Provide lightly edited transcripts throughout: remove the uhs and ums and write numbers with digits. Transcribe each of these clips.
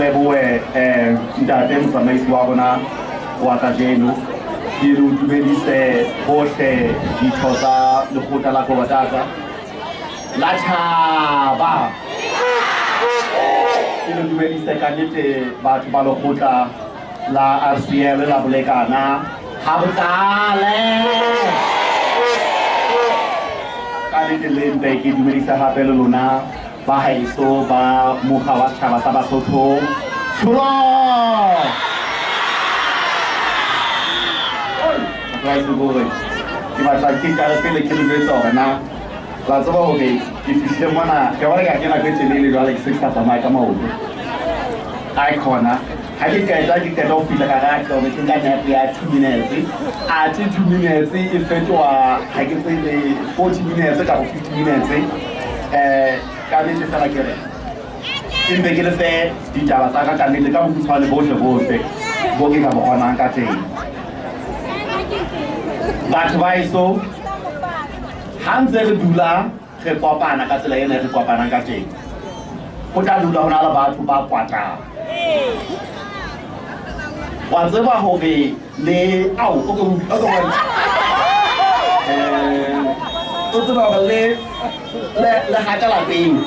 Lebohe ntate motsamaisi wa rona wa kajeno. Ke le o dumedise bohle ditho tsa lekgotla la Kobatata la tjhaba. Ke le dumedise ka nnete batho ba lekgotla la RCL la Bolekana ha botlale. Ka nnete le mpe ke dumedise hape le lona ba haeso ba mokga wa setjhaba sa Basotho. Tsholo! Hore ke batla ke qale pele ke le jwetsa hore na la tseba hore ke fihlile mona ke bona ka ke nako e telele jwale ke se ke sa tsamaye ka maoto. Ai khona ha ke qeta ho fihla ka rate hore ke nka nap ya 2 minutes, athe 2 minutes e fetoha ha ke tsebe 40 minutes kapa 50 minutes. Ka nnete fela ke re ke mpe ke le fe ditaba tsa ka ka nnete ka bokgutshwane bohle bohle bo ke ka bo kgonang ka teng. Batho ba eso, ha ntse re dula re kopana ka tsela ena e re kopanang ka teng, ho tla dula ho na le batho ba kwatang. Wa tseba hore le ao o ke o ke o tseba hore le ha ka lapeng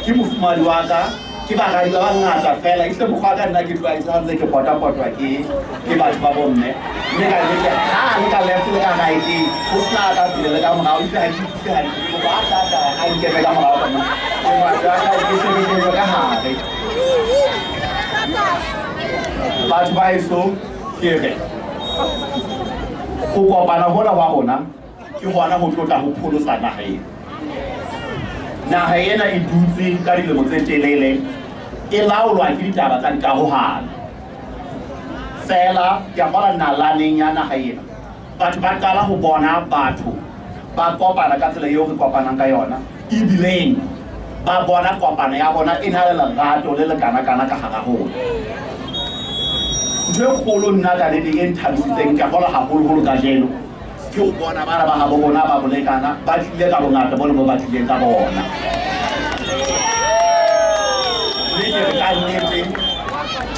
ke mofumadi wa ka, ke baradi ba bangata fela ehlile mokgwa ka nna ke tlwaetse ha ntse ke potapotwa ke batho ba bomme, mme ka nnete ha le ka left le ka right ho sena ka pele le ka morao, ebile ha ke ikutlwe hantle. Ke kopa a tata a nkeme ka morao ka mona, ke batho a ke se ke kenywe ka hare. Batho ba eso, ke re ho kopana hona hwa rona ke hona ho tlotla ho pholosa naha ena. Naha ena e dutse ka dilemo tse telele e laolwa ke ditaba tsa dikarohano fela. Ke a kgola nalaneng ya naha ena batho ba qala ho bona batho ba kopana ka tsela eo re kopanang ka yona, ebileng ba bona kopano ya bona e na le lerato le lekanakana ka hara rona. Ntho e kgolo nna ka nnete e nthabisitseng ke a kgola haholoholo kajeno ke ho bona bana ba habo rona ba Bolekana ba tlile ka bongata bo le bo ba tlileng ka bona, mme ke re ka nnete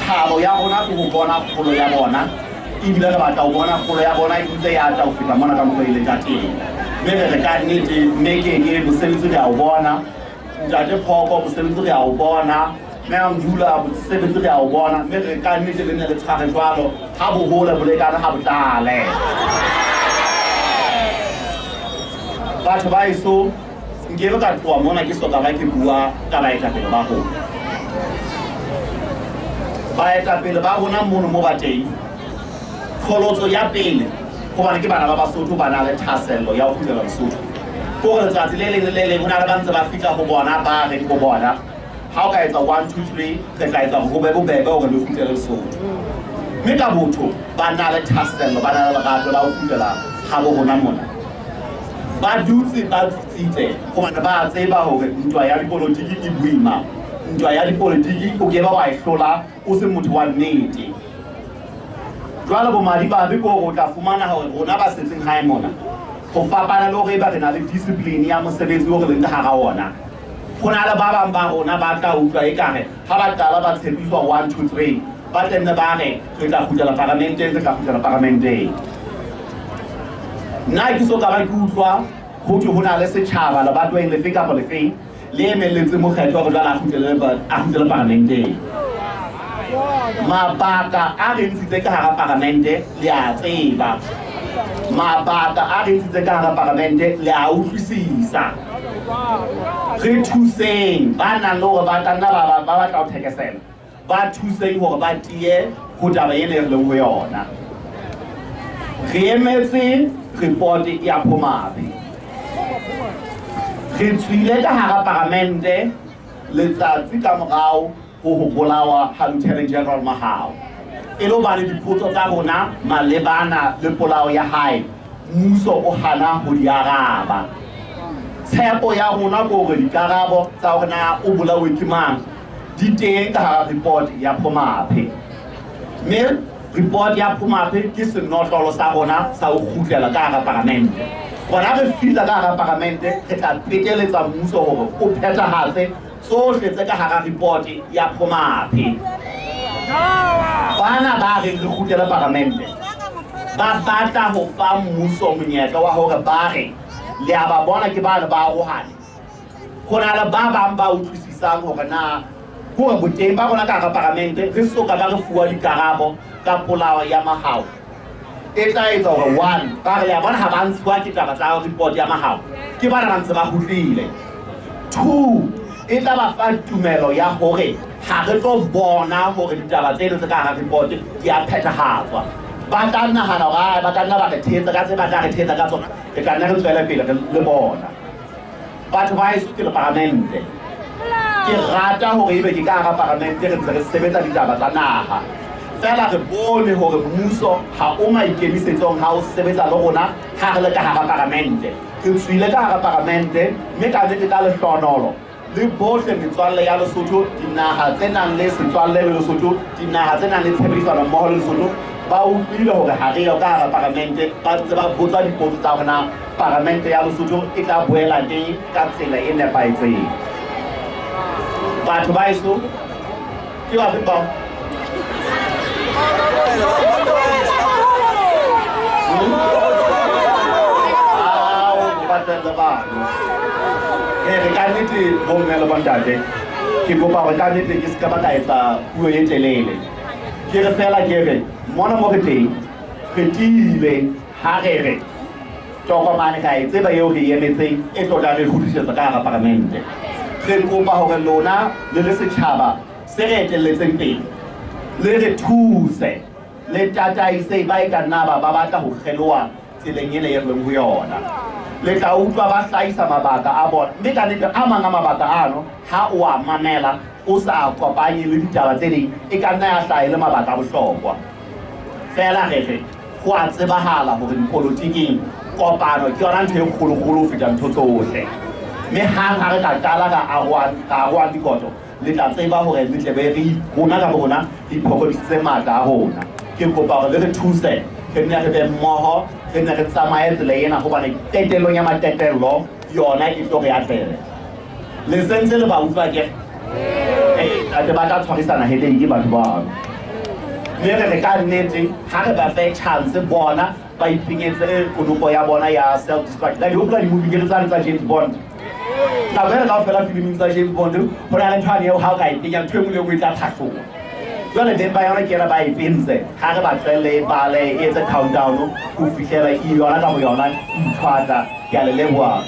thabo ya rona ke ho bona kgolo ya bona, ebile re batla ho bona kgolo ya bona e ntse ya tla ho feta mona ka mokgwa e leng ka teng. Mme re re ka nnete mme keke mosebetsi re a o bona, ntate Phoko mosebetsi re a o bona, mme a Mdula mosebetsi re a o bona, mme re ka nnete le ne le tshware jwalo ha bohole Bolekane ha botlale. Batho ba eso, nkebe ka tloha mona ke soka ba ke bua ka baetapele ba rona. Baetapele ba rona mono mo ba teng, qholotso ya pele hobane ke bana ba Basotho ba na le thahasello ya ho kgutlela Lesotho, ke hore letsatsi le leng le le leng ho na le ba ntse ba fihla ho bona ba reng ho bona, ha o ka etsa 1, 2, 3, re tla etsa hore ho be bobebe hore le kgutlele Lesotho. Mme ka botho ba na le thahasello, ba na le lerato la ho kgutlela habo rona mona. Ba dutse ba tsitsitse hobane ba tseba hore ntwa ya dipolotiki e boima. Ntwa ya dipolotiki o ke ba wa e hlola o se motho wa nnete. Jwale bomadimabe ke hore o tla fumana hore rona ba setseng hae mona, ho fapana le hore eba re na le discipline ya mosebetsi o re leng ka hara ona, ho na le ba bang ba rona ba tla utlwa ekare ha ba qala ba tshepiswa 1, 2, 3, ba tla nne ba re re tla kgutlela paramenteng, re tla kgutlela paramenteng. Nna ke so ka ba ke utlwa ho thwe ho na le setjhaba lebatoweng lefe kapa lefeng le emelletse mokgetho hore jwale a kgutlele paramenteng. Mabaka a re ntshitse ka hara paramente le a tseba, mabaka a re ntshitse ka hara paramente le a utlwisisa. Re thuseng ba nang le hore ba tla nna ba batla ho thekesela, ba thuseng hore ba tiye ho taba ena e re leng ho yona. Re emetse report ya Phomaphe. Re tswile ka hara paramente letsatsi ka morao ho bolawa ha Lieutenant General Mahao, e le hobane dipotso tsa rona malebana le polao ya hae mmuso o hana ho di araba. Tshepo ya rona ke hore dikarabo tsa hore na o bolauwe ke mang di teng ka hara report ya Phomaphe, mme report ya Phomaphe ke senotlolo sa rona sa ho kgutlela ka hara paramente. Rona re fihla ka hara paramente, re tla peteletsa mmuso hore o phethahatse. Tsohle tse ka hara report ya Phomaphe. Bana ba reng re kgutlele paramente ba batla ho fa mmuso monyetla wa hore ba re le a ba bona ke bane ba arohane. Ho na le ba bang ba utlwisisang hore na hore boteng ba rona ka hara paramente re soka ba re fuwa dikarabo ka polao ya Mahao. E tla etsa hore one, ba re le a bona ha ba ntshuwa ke taba tsa report ya Mahao, ke bana ba ntse ba kgutlile. Two, e tla ba fa tumelo ya hore ha re tlo bona hore ditaba tseno tse ka hara report di a phethahatswa. Ba tla nahana hore ba ka nna ba re thetsa ka tse ba tla re thetsa ka tsona, re tla nna re tswele pele re le bona. Batho ba heso ke le paramente. Ke rata hore ebe ke ka hara paramente re ntse re sebetsa ditaba tsa naha. Feela re bone hore mmuso ha o maikemisetsong ha o sebetsa le rona ha re le ka hara paramente. Re tswile ka hara paramente mme ka nnete ka lehlohonolo le bohle metswalle ya Lesotho, dinaha tse nang le setswalle le Lesotho, dinaha tse nang le tshebedisano mmoho le Lesotho, ba utlwile hore ha re yo ka hara paramente, ba ntse ba botsa dipotso tsa hore na paramente ya Lesotho e tla boela neng ka tsela e nepahetseng. Batho ba heso ke bafe bao? Ao, ba bano. Re ka nnete bomme le bontate, ke kopa hore ka nnete ke ska ba ka etsa puo e telele. Ke re fela ke re mona mo re teng re tiile ha re re tokomane ka e tseba eo re emetseng e tlo tla re kgutlisetsa ka hara paramente. Re kopa hore lona le le setjhaba se re etelletseng pele le re thuse le tataise ba e ka nna ba ba batla ho kgeloha tseleng ena e re leng ho yona. Le tla utlwa ba hlahisa mabaka a bona, mme ka nnete a mang a mabaka ano ha o a mamela o sa kopanye le ditaba tse ding e ka nna ya hlaha e le mabaka a bohlokwa. Feela re re ho a tsebahala hore dipolotiking kopano ke yona ntho e kgolokgolo ho feta ntho tsohle. Mme hang ha re ka qala ra arohang dikoto, le tla tseba hore le tle be re rona ka borona re iphokodisitse matla a rona. Ke kopa hore le re thuse re nne re be mmoho, re nne re tsamaye tsela ena hobane qetellong ya maqetello yona e tlo re atleha. Le sentse le ba utlwa ke? Tate ba tla tshwarisana headache batho bano. Mme re re ka nnete ha re ba fe chance bona ba ipenyetse konopo ya bona ya self destruct. La di hopola di-movie ke tsane tsa James Bond. Nako ena kaofela filiming tsa James Bond ho na le ntho ane eo ha o ka e penya ntho e nngwe le e nngwe e tla phahloha. Jwale beng ba yona ke ena ba e pentse, ha re ba tlohelle e bale e etse countdown ho fihlela e yona ka boyona e ithwata. Ke a le leboha.